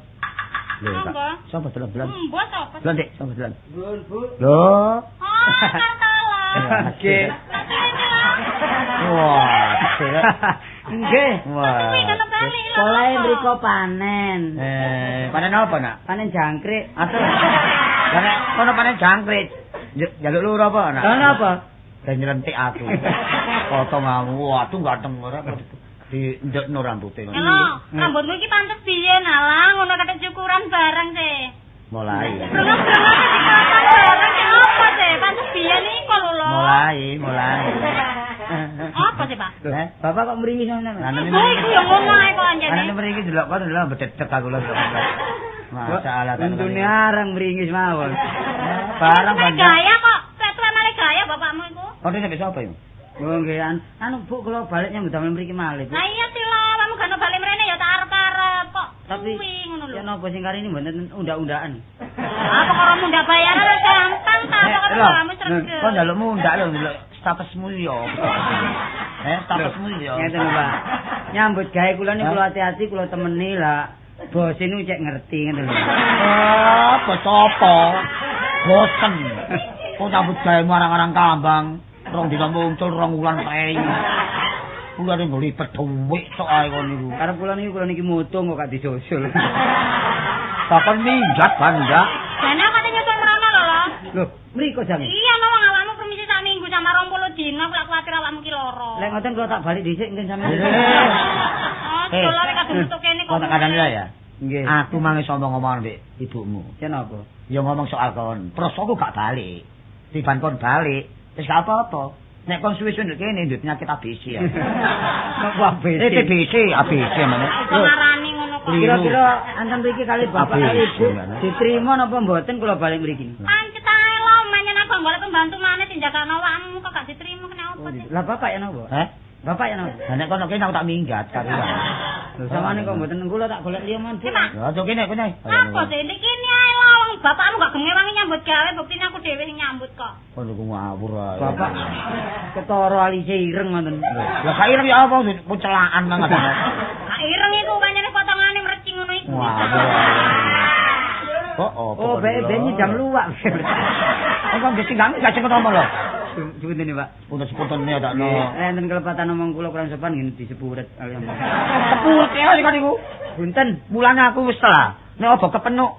Lho, sapa delok-delok? Mbok sapa? Delok, Dik, sapa delok? Bu. Lho. Oh, Kartolo. Nggih. Wah, nggih. Wah. Sekolah mriko panen. Panen apa, Nak? Panen jangkrik. Atuh. Lah kono panen jangkrik. Njaluk loro apa, Nak? Lah napa? Dan nyelentik aku. Potong aku. Waduh ganteng ora di ndekno rambute. Lho, rambutmu iki pantes biyen alah ngono kate cukuran bareng sih. Mulai. Brengos-brengos bareng sih apa sih? Pantes biyen iku lho. Mulai. Apa sih, Pak? Eh, Bapak kok mriki sampean? Lah iku yo ngono ae kok anjene. Anane mriki delok kono delok bededek aku lho. Masalah kan. Untune arang mringis mawon. Barang banyak. Gaya kok. Ketua malah gaya bapakmu iku. Kono sampe sapa iku? Oh nggih, anu Bu kula balik nyambut damel mriki malih, Bu. Lah iya sih lho, kamu gak balik mrene ya tak arep-arep kok. Tapi ngono lho. Ya napa sing kari ini mboten undak-undakan. Ah perkara mundak bayaran lho gampang ta kok kamu sregep. Kok njaluk mundak lho ndelok statusmu yo. Statusmu yo. Ngeten lho, Pak. Nyambut gawe kula niku kula ati-ati kula temeni lah. Bos niku cek ngerti ngeten lho. Oh, bos apa? Bosen. Kok nyambut gawe marang-arang kambang. Rong dina muncul rong wulan kae. Kula ning nglipet dhuwit tok ae kon niku. Karep kula niku kula niki mutung kok gak disusul. Takon minggat bangga. Jane aku ate nyusul mrono lho lho. Lho, mriko jange. Iya, no wong awakmu permisi sak minggu sama 20 dina aku lak kuwatir awakmu ki lara. Lek ngoten kula tak balik dhisik mungkin sampeyan. Oh, kula rek kadung metu kene kok. Kok tak kandhani ya? Nggih. Aku mang iso ngomong mbek ibumu. Kenapa? Ya ngomong soal kon. Prosoku gak balik. Tiban kon balik. Wis gak apa-apa. Nek kon suwe-suwe ndek kene ndek penyakit ABC ya. Napa ABC? TBC, ABC mana? Iso marani ngono kok. Kira-kira anten mriki kali bapak kali ibu diterima napa mboten kula balik mriki? Pancet ae lho, manyen aku golek pembantu maneh tinjakane awakmu kok gak diterima kena apa sih? Lah bapak ya napa? Heh? Bapak ya napa? Lah nek kono kene aku tak minggat karuan. Lho samane kok mboten kula tak golek liya man. Lah ojo kene kene. Apa sih iki kene ae lho wong bapakmu gak ngewangi nyambut gawe buktine aku dhewe sing nyambut kok. Kon iku ngawur ae. Bapak ketara alise ireng ngoten. Lah gak ireng ya apa pucelaan banget. Gak ireng iku pancene potongane mrecing ngono iku. Kok opo? Oh, ben jam luwak. Kok nggih sing gak sing ketemu lho. Sepunten Pak. Punten-puntene tak no. Enten kelepatan omong kula kurang sopan ngene disepuret kaliyan. Sepuret ya kok niku. Punten, mulane aku wis telah. Nek opo kepenuk.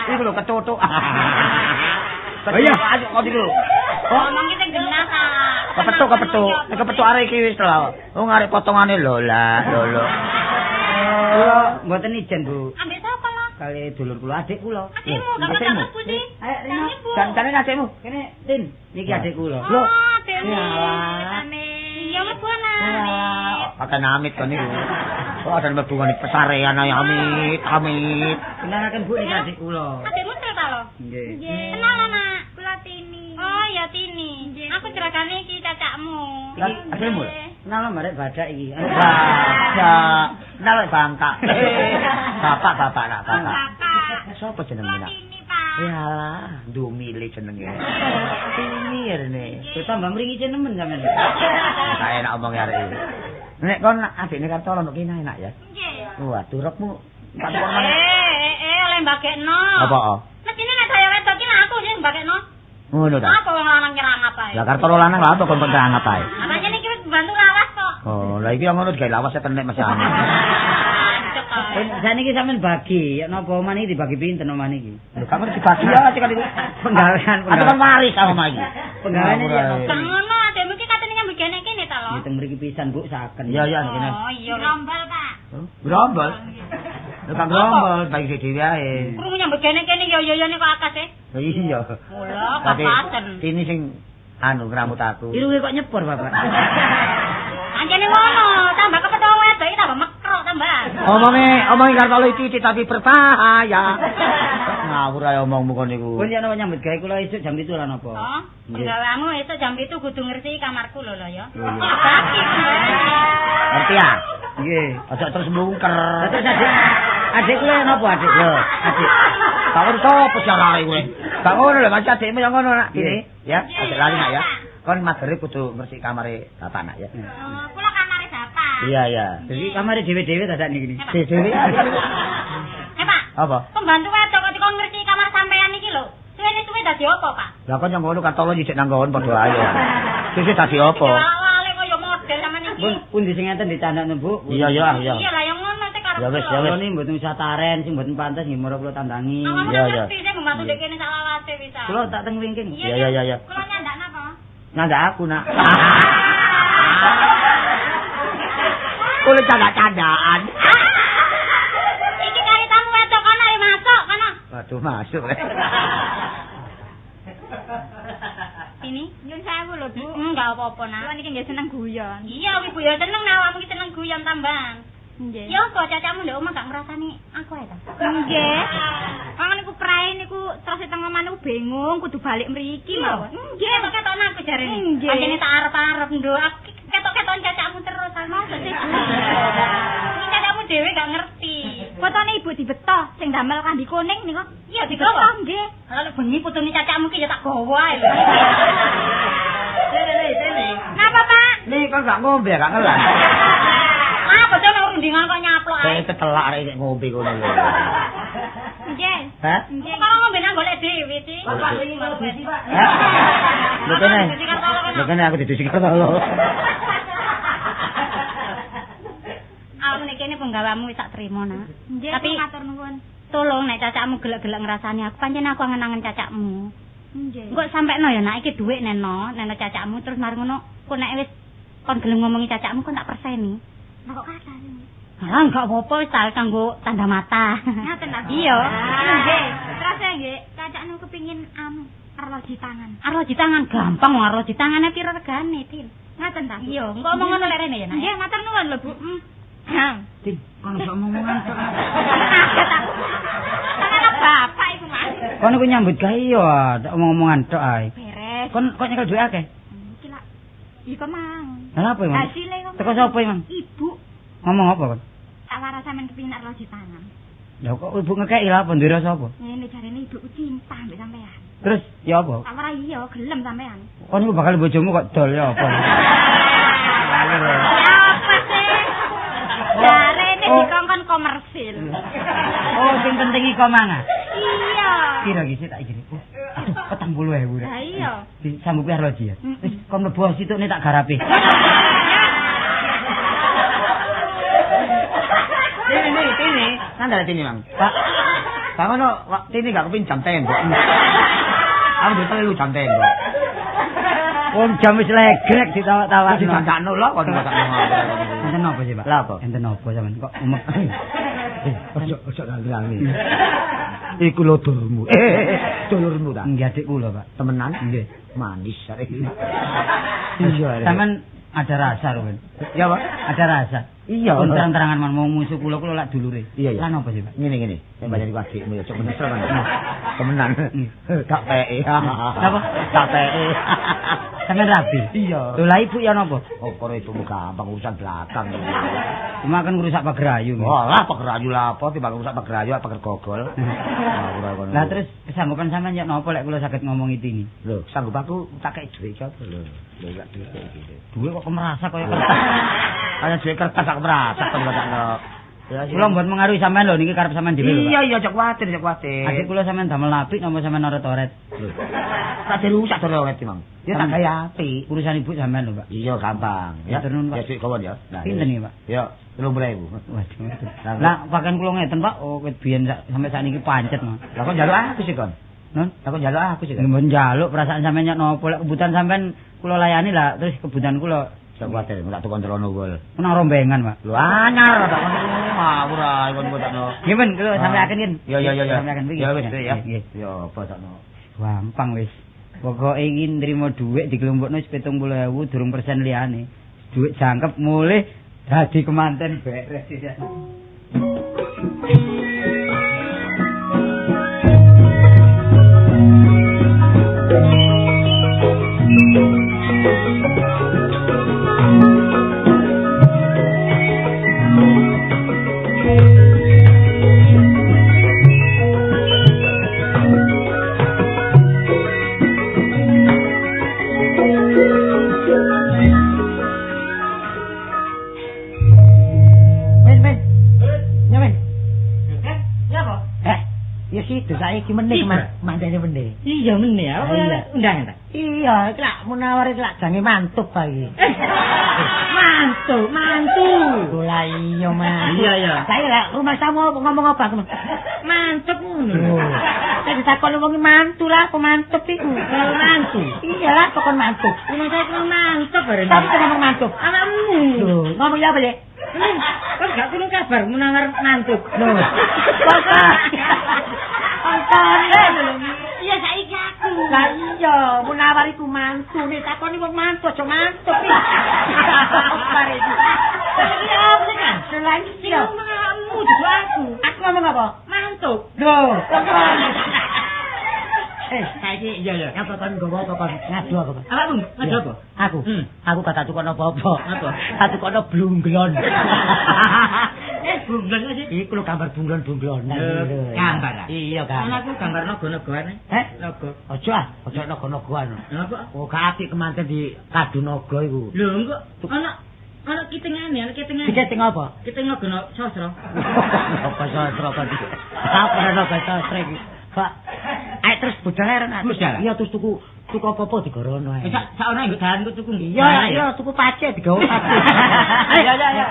Iku lho ketutuk. Iya, ayo kok niku. Ngomong iki sing genah ta. Kepetuk-kepetuk. Nek kepetuk arek iki wis telah. Wong arek potongane lho lah, lho lho. Kula mboten ijen, Bu. Ambek sapa lho? Kali dulur kula, adik kula. Adikmu, gak mlebu sih. Ayo Rino, kancane adikmu. Kene, Tin, niki adik kula. Lho, adikmu. Iya mlebu ana. Pakai amit kon niku. Kok ada mlebu ngene pesarean ae amit, amit. Kenalaken Bu niki adik kula. Adikmu sel ta lho? Nggih. Kenal ana. Kula Tini. Oh, ya Tini. Aku jeragane iki cacakmu. Adikmu. Kenal marek badak iki. Badak. Kenal bangka. Bapak, bapak nak, bapak. Bapak. Sopo jenenge nak? Tini, Pak. Yalah, ndumile jenenge. Tini rene. Tambah mriki nemen sampean. Tak enak omong arek iki. Nek kon adikne Kartolo nduk kene enak ya. Nggih. Waduh, rokmu tak tukar maneh. Oleh mbagekno. Apa? Mestine nek daya wedok ki aku sing mbagekno. Ngono ta. Apa wong lanang nyerang apa ae? Lah Kartolo lanang lha apa kon nyerang apa ae? Apane iki wis bantu lawas kok. Oh, lah iki ngono digawe lawas tenek Mas Ane. Saniki sampean bagi, ya napa omah niki dibagi pinten omah niki? Lho kamu dibagi ya sing niku. Penggawean, penggawean. Aku waris omah iki. Penggawean iki ya. Kang ngono adekmu iki katene nyambut gawe nek kene ta lho. Nggih teng mriki pisan Bu saken. Iya iya kene. Oh iya. Grombol, Pak. Grombol. Lho kang grombol bagi dhewe ae. Krungu nyambut kene-kene yo-yo-yone kok akas e. Iya. Mula kapaten. Ini sing anu ngramut aku. Irunge kok nyepur, Bapak. Anjene ngono, tambah kepethuk wedok iki tambah mekrok tambah. Omonge Kartolo iki tapi berbahaya. Ngawur ae omongmu kon niku. Pun yen nyambut gawe kula esuk jam 7 lan apa? Oh, penggaweanmu esuk jam 7 kudu ngresiki kamarku lho ya. Ngerti ya? Nggih, aja terus mlungker. Terus adik kula yen apa adik? Yo, adik. Gak ngerti apa carane kowe. Gak ngono lho, Mas adikmu yang ngono nak. Ini ya, aja lali nak ya. Kon maghrib kudu ngresiki kamare bapak nak ya. Oh, kula kamare bapak. Iya, iya. Jadi kamare dhewe-dhewe ta sak niki. Dhewe-dhewe. Pak. Apa? Pembantu wedok kok dikon ngresiki kamar sampean iki lho. Suwene-suwe dadi apa, Pak? Lah kon yang ngono Kartolo nyicik nang nggon padha ae. Sesuk dadi apa? Wale kaya model sampean iki. Pundi sing enten dicandakno, Bu? Iya, iya, iya. Iya lah yang ngono sing karep. Ya wis, ya wis. Kula niki mboten usah taren sing mboten pantes nggih moro kula tandangi. Iya, iya. Ngerti sing pembantu dek kene sak lawase bisa. Kula tak teng wingking. Iya, iya, iya. Kula nyandak napa? Nyandak aku, Nak. Kula candak-candaan. Iki kari tamu wedok kono ayo masuk kono. Waduh, masuk. Ini nyun sewu lho, Bu. Enggak apa-apa, Nak. Kula niki nggih seneng guyon. Iya, ibu ya seneng nak awakmu iki seneng guyon tambahan. Nggih. Ya kok cacamu ndek omah gak ngrasani aku ae ta? Nggih. Wong niku prae niku terus teng omah niku bingung kudu balik mriki mawon. Nggih, kok ketokno aku jarene. Pancene tak arep-arep nduk. Aku ketok-ketokan cacakmu terus sama sih. Iki cacakmu dhewe gak ngerti. Fotone ibu dibeto sing damel kambi kuning niku. Iya dibeto nggih. Kalau bengi putune cacakmu ki ya tak gawa ae. Sene sene. Napa, Pak? Nih kon gak ngombe gak ngelah. Ah, bocah nang rundingan kok nyaplok ae. Kayak ketelak arek nek ngombe kono lho. Nggih. Hah? Nggih. Kok ngombe nang golek dhewe sih. Bapak wingi kula dusi, Pak. Lho kene. Lho kene aku didusi Kartolo. Aku nek kene penggawamu wis tak trimo, Nak. Nggih, tapi matur nuwun. Tolong nek cacakmu gelek-gelek ngrasani aku, pancen aku angen-angen cacakmu. Nggih. Engko sampekno ya, Nak, iki dhuwit neno, neno cacakmu terus mari ngono, kok nek wis kon gelem ngomongi cacakmu kon tak perseni. Lah kok kathah sih? Lah enggak apa-apa wis tak kanggo tanda mata. Ngaten ta? Iya. Nggih. Terus nggih, cacak niku kepengin anu arloji tangan. Arloji tangan gampang wong arloji tangane piro regane, Tin? Ngaten ta? Iya, engko omong ngono lek rene ya, Nak. Nggih, matur nuwun lho, Bu. Tin, kon kok omongan tok. Kaget aku. Tangan bapak iku, Mas. Kon iku nyambut gawe ya, tak omong-omongan tok ae. Beres. Kon kok nyekel dhuwit akeh? Iki lak iku mang. Lah apa emang? Hasile kok. Teko sapa emang? Ibu. Ngomong apa kon? Tak waras sampean kepengin arloji tangan. Lah kok ibu ngekeki lha apa ndira sapa? Ngene jarene ibuku cinta mbek sampean. Terus ya apa? Tak waras iya gelem sampean. Kon iku bakal bojomu kok dol ya apa? Ya apa sih? Jarene dikongkon komersil. Oh, sing penting iku mangan. Iya. Piro iki tak iki? Aduh, 40.000. Lah iya. Disambungke arloji ya. Wis kon mlebu situkne tak garape. Tini, tini. Nandare tini, Mang. Pak. Pak ngono, tini gak kepin jam tembok. Aku duwe 3 jam tembok. Wong jam wis legrek ditawak-tawakno. Didandakno lho kon masak. Enten apa sih, Pak? Lah apa? Enten apa sampean kok umek? Ojo nangis. Iku lho dulurmu. Dulurmu ta? Nggih adik kula, Pak. Temenan? Nggih. Manis arek iki. Iya, sampean ada rasa, Ruben. Ya, Pak. Ada rasa. Iya. Kon terang-terangan man mau musuh kula kula lak dulure. Iya, iya. Lan apa sih, Pak? Ngene-ngene. Nek bayar iku adikmu ya cok menesel kan. Temenan. Tak peke. Napa? Tak peke. Sampeyan rabi? Iya. Lho lah ibu ya napa? Oh, karo ibumu gampang urusan belakang. Cuma kan ngrusak pagerayu. Wah, lah pagerayu lah apa timbang ngrusak pagerayu pager gogol. Lah terus kesanggupan sampean ya napa lek kula saged ngomong iki? Lho, sanggup aku tak kei dhuwit iki apa lho. Lho gak dhuwit iki. Dhuwit kok kemerasa kaya kertas. Kaya dhuwit kertas sak kemerasa to kok. Kula mboten mengaruhi sampean lho niki karep sampean dhewe lho. Iya iya cok kuwatir cok kuwatir. Adik kula sampean damel apik napa sampean oret-oret? Tak dirusak oret Mang. Ya tak gawe apik. Urusan ibu sampean lho, Pak. Iya gampang. Ya ya duit kawon ya. Pinten iki, Pak? Ya 30.000. Waduh. Lah pakaian kula ngeten, Pak. Oh ket biyen sampe sakniki pancet, Mas. Lah kok njaluk aku sih, Kon? Nun, lah kok njaluk aku sih, Kon? Mboten njaluk perasaan sampean nyok napa lek kebutuhan sampean kula layani lah terus kebutuhan kula Sak kuwatir tak tukon celana wol. Ana rombengan, Pak. Lho anyar tak ngono ngawur ae kon takno. Nggih, Men, kula sampeaken yen. Ya ya ya ya. Sampeaken iki. Ya wis ya. Ya apa takno. Gampang wis. Pokoke iki nrimo dhuwit diklumpukno wis 70.000 durung persen liyane. Dhuwit jangkep mulih dadi kemanten beres ya. Saiki meneh mantene meneh. Iya meneh ya. Undangan ta? Iya, iki lak Munawar iki lak jange mantuk ta iki. Mantu, mantu. Lah iya, Mas. Iya, iya. Saiki lak rumah samu ngomong apa aku? Mantuk ngono. Saya ditakoni wong mantu lah, aku mantuk iku. Mantu. Iya lah, pokon mantuk. Rumah saya kok mantuk bareng. Tapi ngomong mantuk. Anakmu. Lho, ngomong ya apa ya? Kok gak krungu kabar Munawar mantuk. Lho. Kok Iya saiki aku. Lah iya, Munawar iku mantune, takoni wong mantu aja mantuk iki. Iya apa kan? Lah iya. Ngomongmu dudu aku. Aku ngomong apa? Mantuk. Lho, kok saiki iya ya. Apa kon nggawa apa kon ngadu apa? Awakmu ngadu apa? Aku. Aku gak tukokno apa-apa. Apa? Tak tukokno blungglon. Bunglon sih. Iku lho gambar bunglon-bunglonan. Gambar ah? Iya, gambar. Aku gambar naga-nagane. Heh? Naga. Aja ah, aja naga-nagane. Lha kok? Oh, gak apik kemanten di kadu naga iku. Lho, engko ana kitingane, ana kitingane. Kiting apa? Kiting naga sastra. Apa sastra kok iki? Apa naga sastra iki? Pak. Ayo terus budal ae Ren. Iya terus tuku apa-apa digorono ae. Sak ono nggo dalan ku tuku. Iya, iya tuku pace digawe pace. Ayo, ayo, ayo.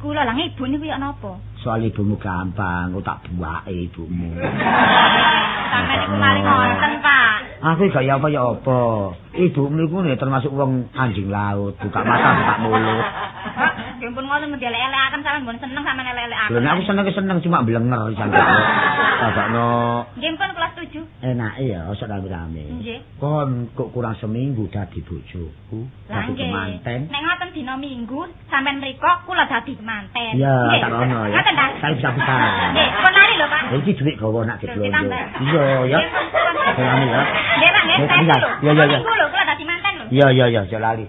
Kula lah ibu niku ya napa? Soal ibumu gampang, aku tak buake ibumu. Sampeyan niku mari ngoten, Pak. Aku gak ya apa ya apa. Ibumu niku termasuk wong anjing laut, buka mata buka mulut. Pak, nggih pun ngoten mesti elek-elekaken sampeyan mbon seneng sampeyan elek-elekaken. Lho nek aku seneng cuma blenger sampeyan. Sabakno. Nggih pun kula setuju. Enake ya, ojo rame-rame. Nggih. Kon kok kurang seminggu dadi bojoku, dadi kemanten. Nek ngoten dina Minggu sampeyan mriko kula dadi kemanten. Iya, tak ono ya. Ngoten ta? Saya bisa-bisa. Nggih, kon lari lho, Pak. Iki dhuwit gawa nak diblonjo. Iya, ya. Lali ya. Nggih, Pak, nggih. Iya, iya, iya. Minggu lho kula dadi manten lho. Iya, iya, iya, aja lali.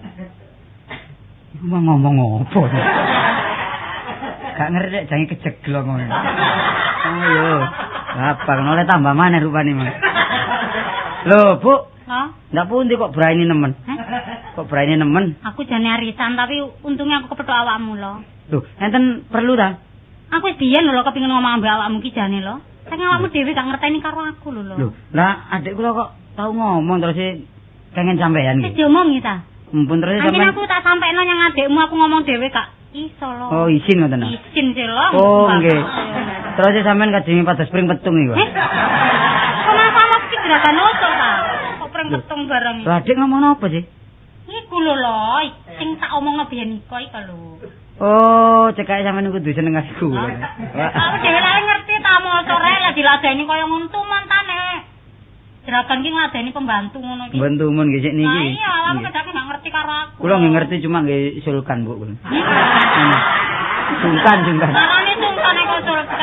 Iku mah ngomong apa? Gak ngerti jange kejeglong ngono. Ayo. Apa oleh tambah maneh rupane, Mas. Lho, Bu. Hah? Ndak pundi kok berani nemen? Hah? Kok berani nemen? Aku jane arisan tapi untungnya aku kepethuk awakmu lho. Lho, enten perlu ta? Aku wis biyen lho kepengin ngomong ambek awakmu ki jane lho. Saking awakmu dhewe gak ngerteni karo aku lho lho. Lho, lah adik kula kok tau ngomong terus pengen sampean iki. Wis diomongi ta? Mumpun terus sampean. Aku tak sampekno nyang adikmu aku ngomong dhewe gak iso lho. Oh, izin ngoten ta? Izin sih lho. Oh, nggih. Terus sampean kajenge pados pring petung iku. Kok masalah iki gerakan opo ta? Kok pring petung barang iki? Lah adik ngomong apa sih? Iku lho lho, sing tak omongno biyen iko iku lho. Oh, cekake sampean kudu seneng aku. Aku dhewe lha ngerti ta mosore lah diladeni kaya ngono tumantane. Jeragan ki ngladeni pembantu ngono iki. Pembantu mun nggih sik niki. Lah iya, aku kadang gak ngerti karo aku. Kula nggih ngerti cuma nggih sulkan, Bu. Sungkan, sungkan. Carane sungkan kok sulkan.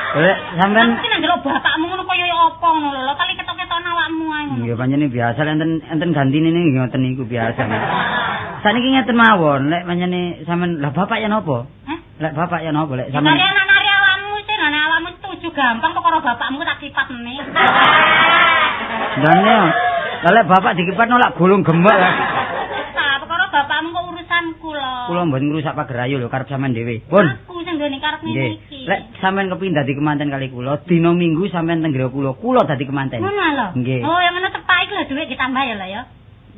Lek sampean iki nek ndelok bapakmu ngono kaya apa ngono lho, kali ketok-ketokno awakmu ae ngono. Nggih pancen biasa lek enten enten gantine nggih ngoten niku biasa. Saniki ngeten mawon, lek pancene sampean lah bapak ya napa? Hah? Lek bapak ya napa lek sampean nari awakmu sih, nek awakmu setuju gampang perkara bapakmu tak kipat meneh. Ndane. Lah lek bapak dikipatno lak gulung gemuk. Ta, perkara bapakmu kok urusanku lho. Kula mboten ngrusak pagerayu lho karep sampean dhewe. Pun. Aku sing nggone karep ngene iki. Lek sampean kepingin dadi kemanten kali kula, dina Minggu sampean teng griya kula, kula dadi kemanten. Ngono lho. Nggih. Oh, yang ngono tepak iki lho dhuwit ditambah ya lho ya.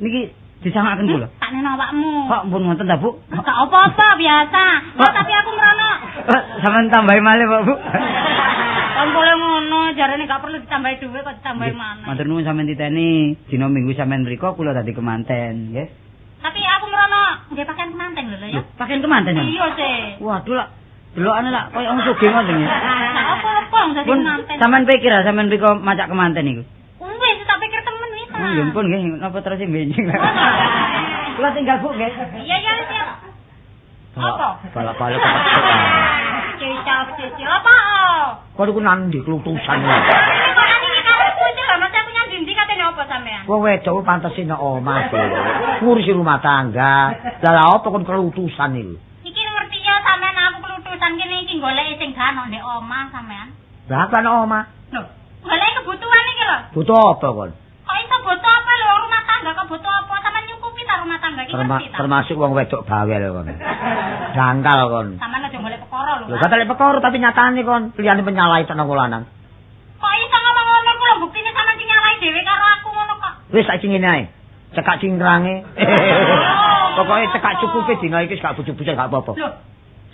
Niki disangakaken kula. Tak neno awakmu. Kok pun ngoten ta, Bu? Gak apa-apa biasa. Oh, tapi aku merono. Sampean tambahi malih, Pak, Bu. Kompole ngono, jarene gak perlu ditambahi dhuwit kok ditambahi maneh. Matur nuwun sampean titeni, dina Minggu sampean mriko kula dadi kemanten, nggih. Tapi aku merono nggih pakaian kemanten lho ya. Pakaian kemanten ya? Iya sih. Waduh lak delokane lak koyo wong sugih ngoten nggih. Gak apa-apa wong dadi kemanten. Sampean pikir ah sampean mriko macak kemanten niku. Wis tak pikir temen wis. Nggih pun nggih napa terus benjing. Kula tinggal Bu nggih. Iya iya siap. Apa? Balap-balap kepethuk. Cicap-cicip apa? Kok iku nang ndi klutusan. Wong wedok pantese nang omah dhewe. Ngurusi rumah tangga. Lah lha apa kon kelutusan iki? Iki ngerti ya sampean aku kelutusan kene iki goleki sing gak ono ndek omah sampean. Lah kan omah. Lho, goleki kebutuhan iki lho. Butuh apa kon? Kok iso butuh apa lho rumah tangga kok butuh apa? Sampean nyukupi ta rumah tangga iki ngerti ta? Termasuk wong wedok bawel kon. Dangkal kon. Sampean aja golek perkara lho. Lho gak lek perkara tapi nyatane kon liyane penyalahi tenan wong lanang. Kok iso ngomong ngono ku lho buktine sampean sing nyalahi dhewe karo aku ngono kok. Wis saiki ngene ae. Cekak cingkrange. Pokoke cekak cukupe dina iki gak bujuk-bujuk gak apa-apa. Lho.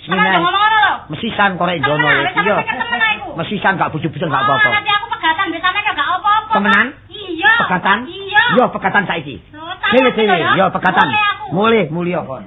Sampeyan ngomong ngono lho. Mesisan korek jono iki. Iya. Mesisan gak bujuk-bujuk gak apa-apa. Nanti aku pegatan mbek sampean ya gak apa-apa. Temenan? Iya. Pegatan? Iya. Yo pegatan saiki. Dhewe-dhewe yo pegatan. Mulih mulya kon.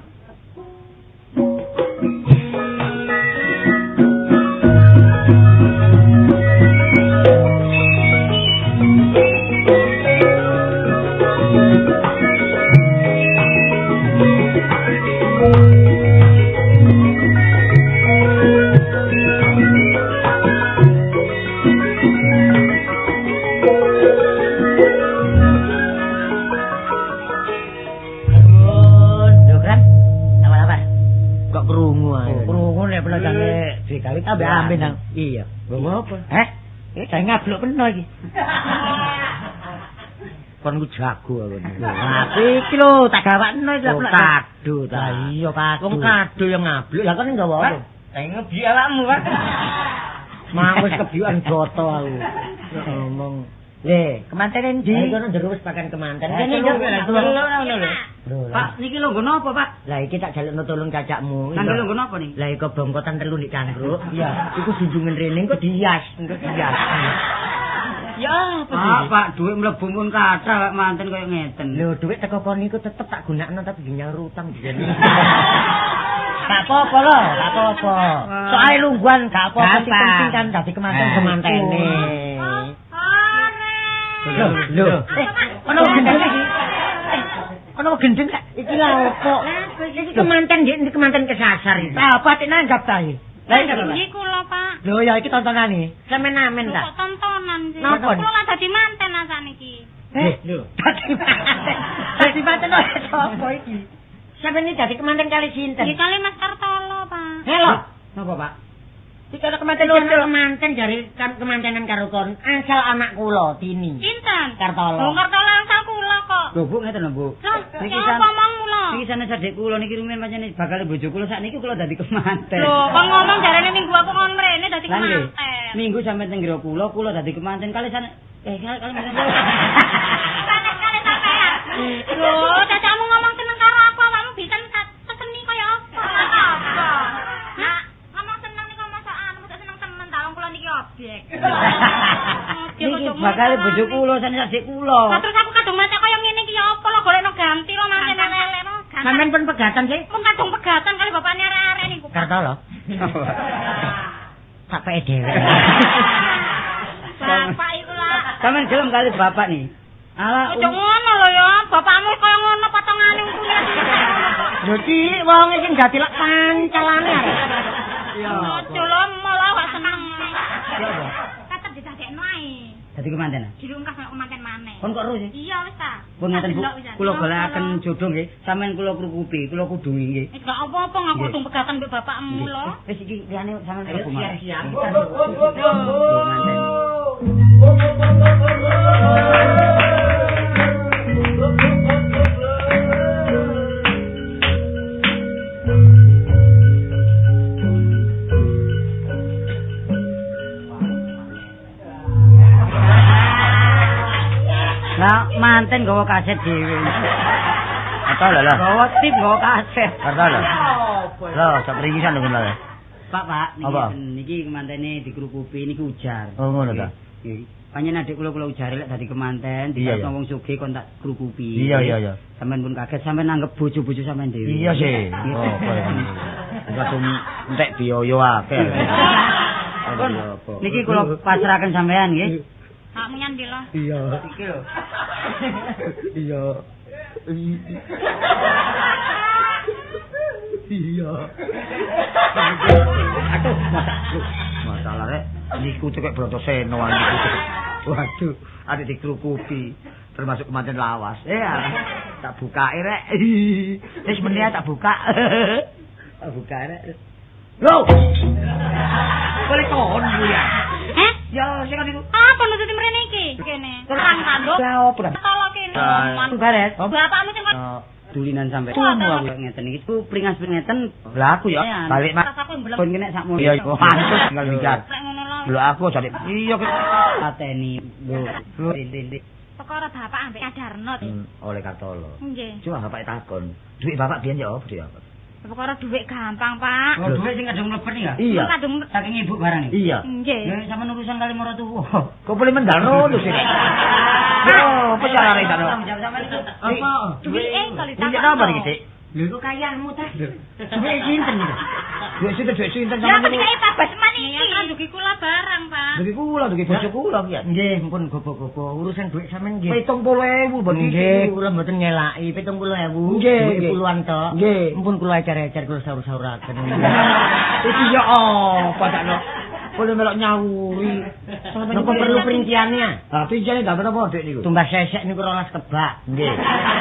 Ambek nang. Iya. Nggo apa? Heh? Iki saya ngablok peno iki. Kon ku jago aku. Lah iki lho tak gawakno iki lho. Kado ta. Iya kado. Wong kado yang ngablok. Lah kon nggawa apa? Lah ngebi awakmu, Pak. Mang wis kebiukan joto aku. Ngomong. Le, kemantene ndi? Lah kono jero wis pakan kemanten. Kene yo ngono lho. Pak, niki lho nggo napa, Pak? Lah iki tak jalukno tolong cacakmu. Nang lho nggo napa niki? Lah iku bongkotan telu ndik cangkruk. Iya. Iku junjungan rene engko dihias, engko dihias. Ya, apa sih? Pak, dhuwit mlebu pun kathah lek manten koyo ngeten. Lho, dhuwit teko kon niku tetep tak gunakno tapi nyaur utang jane. Gak apa-apa lho, gak apa-apa. Soale lungguhan gak apa-apa sing penting kan dadi kemanten-kemantene. Lho, lho. Ono gendeng iki. Ono gendeng iki lha opo? Iki kemanten nggih, iki kemanten kesasar iki. Lah apa tek nanggap ta iki? Lah iki kula, Pak. Lho ya iki tontonane. Sampeyan amen ta? Kok tontonan sih? Kula lah dadi manten saniki. Lho, dadi manten. Dadi manten opo iki? Sampeyan iki dadi kemanten kali sinten? Nggih kali Mas Kartolo, Pak. Halo. Napa, Pak? Iki ana kemanten loro. Kemanten jare kemantenan karo kon. Asal anak kula Tini. Sinten? Kartolo. Lho Kartolo asal kula kok. Lho Bu ngeten lho Bu. Niki ngomong kula. Niki sanes adik kula niki rumiyin pancen bakal bojo kula sakniki kula dadi kemanten. Lho kok ngomong jarene minggu aku kon mrene dadi kemanten. Minggu sampe teng griya kula, kula dadi kemanten kali sanes kali sanes kali sampean. Lho cacakmu ngomong seneng karo aku awakmu bisa seseni kaya apa? Apa? Nah, ngomong seneng niku mosok anu mosok seneng temen ta wong kula niki objek. Niki bakal bojo kula sanes adik kula. Lah terus aku kadung macak kaya ngene iki ya apa lho golekno ganti lho manten elek lho. Sampeyan pun pegatan sih? Pun kadung pegatan kali bapakne arek-arek niku. Kartolo. Tak peke dhewe. Bapak iku lah. Sampeyan gelem kali bapak nih. Ala ojo ngono lho ya, bapakmu kaya ngono potongane untune. Lho cilik wong sing dadi lak pancalane arek. Iya. Ojo lho malah gak seneng. Tetep didadekno ae. Dadi kemanten. Dirungkas kaya kemanten maneh. Kon kok ero sih? Iya wis ta. Pun ngeten Bu, kula golekaken jodoh nggih. Sampeyan kula krukupi, kula kudungi nggih. Gak apa-apa ngaku kudu pegatan mbek bapakmu lho. Wis iki liyane sampeyan mlebu maneh. Siap. Manten. Lah manten nggawa kaset dhewe. Apa lho lah? Nggawa tip nggawa kaset. Apa lho? Lho, sak pringisan lho lho. Pak, Pak, niki niki kemantene dikrukupi niki ujar. Oh ngono ta. Nggih. Panjen adik kula kula ujare lek dadi kemanten, dikon wong sugih kon tak krukupi. Iya iya iya. Sampeyan pun kaget sampeyan nanggep bojo-bojo sampeyan dhewe. Iya sih. Oh, kaya ngono. Kadung entek biaya akeh. Niki kula pasrahaken sampeyan nggih. Hakmu nyandi lho. Iya. Iki lho. Iya. Iya. Aduh, masalah rek niku cekek Brontoseno niku. Waduh, ada dikrukupi termasuk kemanten lawas. Ya, tak bukake rek. Wis meneh tak buka. Tak buka rek. Lho. Boleh kon ya. Heh? Ya, sing niku. Apa nututi mrene iki? Kene. Terang tanduk. Lah opo? Tolo kene. Baret. Bapakmu sing dulinan sampe aku ngeten iki ku pringas ngeten. Lah aku ya balik mak. Pun kene sakmono. Iya iku tinggal mikir. Lho aku jane iya pateni. Lho rene. Perkara bapak ambek Kadarno. Oleh Kartolo. Nggih. Cuma bapak takon, duit bapak biyen ya opo ya? Perkara duit gampang, Pak. Oh, duit sing kadung mlebet iki ya? Iya. Kadung saking ibu barang iki. Iya. Nggih. Ya sampean urusan kali maratuwa. Kok boleh mendal ngono sih? Yo, apa carane ta? Apa? Duwike kali tak. Duit napa iki, Dik? Lho kok kayamu ta? Duit sinten iki? Duit sinten, duit sinten sampeyan? Ya kok Pak Basman iki. Ya kan dugi kula barang, Pak. Dugi kula, dugi bojo kula ya. Nggih, mpun gopo-gopo urusan duit sampean nggih. 70.000 mboten. Nggih, kula mboten ngelaki 70.000. Nggih, puluhan tok. Nggih. Mpun kula ecer-ecer kula saur-sauraken. Iki ya apa dakno? Boleh melok nyawuri. Napa perlu perinciannya? Ha, perinciane ndak apa Dik niku? Tumbas sesek niku 12 kebak. Nggih.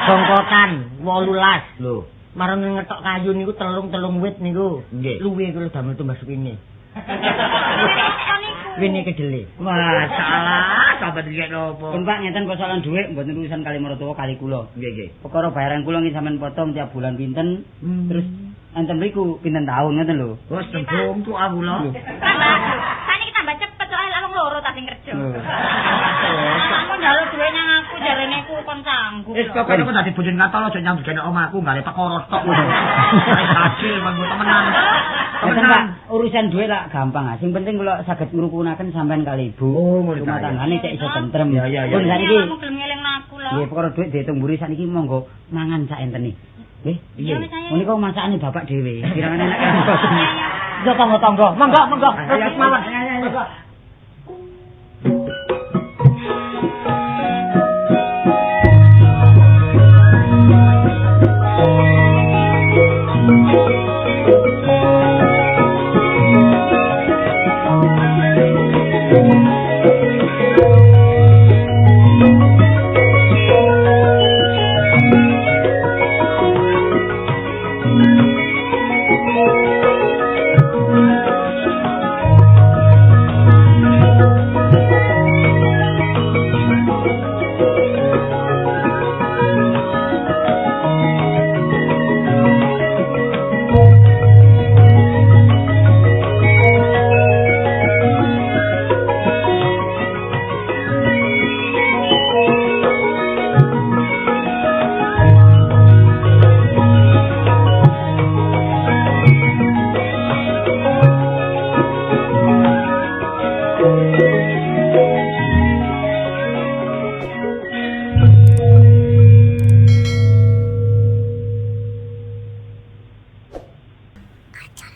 Bongkotan 18. Lho, marang ngetok kayu niku telung-telung wit niku. Nggih. Luwe kula damel tumbas wine. Wine kedele. Masalah sampeyan iki napa? Pun Pak ngeten persoalan dhuwit mboten urusan kali maratuwa kali kula. Nggih, nggih. Perkara bayaran kula nggih sampean potong tiap bulan pinten, terus enten mriku pinten taun ngoten lho. Wes tembung aku lho. Saniki tambah cepet soalnya wong loro ta sing kerja. Aku njaluk dhuwit nang aku jarene ku kon sanggup. Wis pokoke kok dadi bojone Kartolo aja nyambut gawe omahku gale perkara tok. Wis hasil manggo temenan. Temenan Pak, urusan dhuwit lak gampang ah. Sing penting kula saged ngrukunaken sampean kali ibu. Oh, ngono rumah tanggane cek iso tentrem. Ya ya ya. Pun saniki kamu gelem ngelingno aku lho. Nggih, perkara dhuwit diitung mburi saniki monggo mangan sak entene. Nggih. Iya. Menika masakane bapak dhewe. Kirangane enak kan. Yo tangga-tangga. Monggo, monggo. Terus mawon. Monggo. Aja.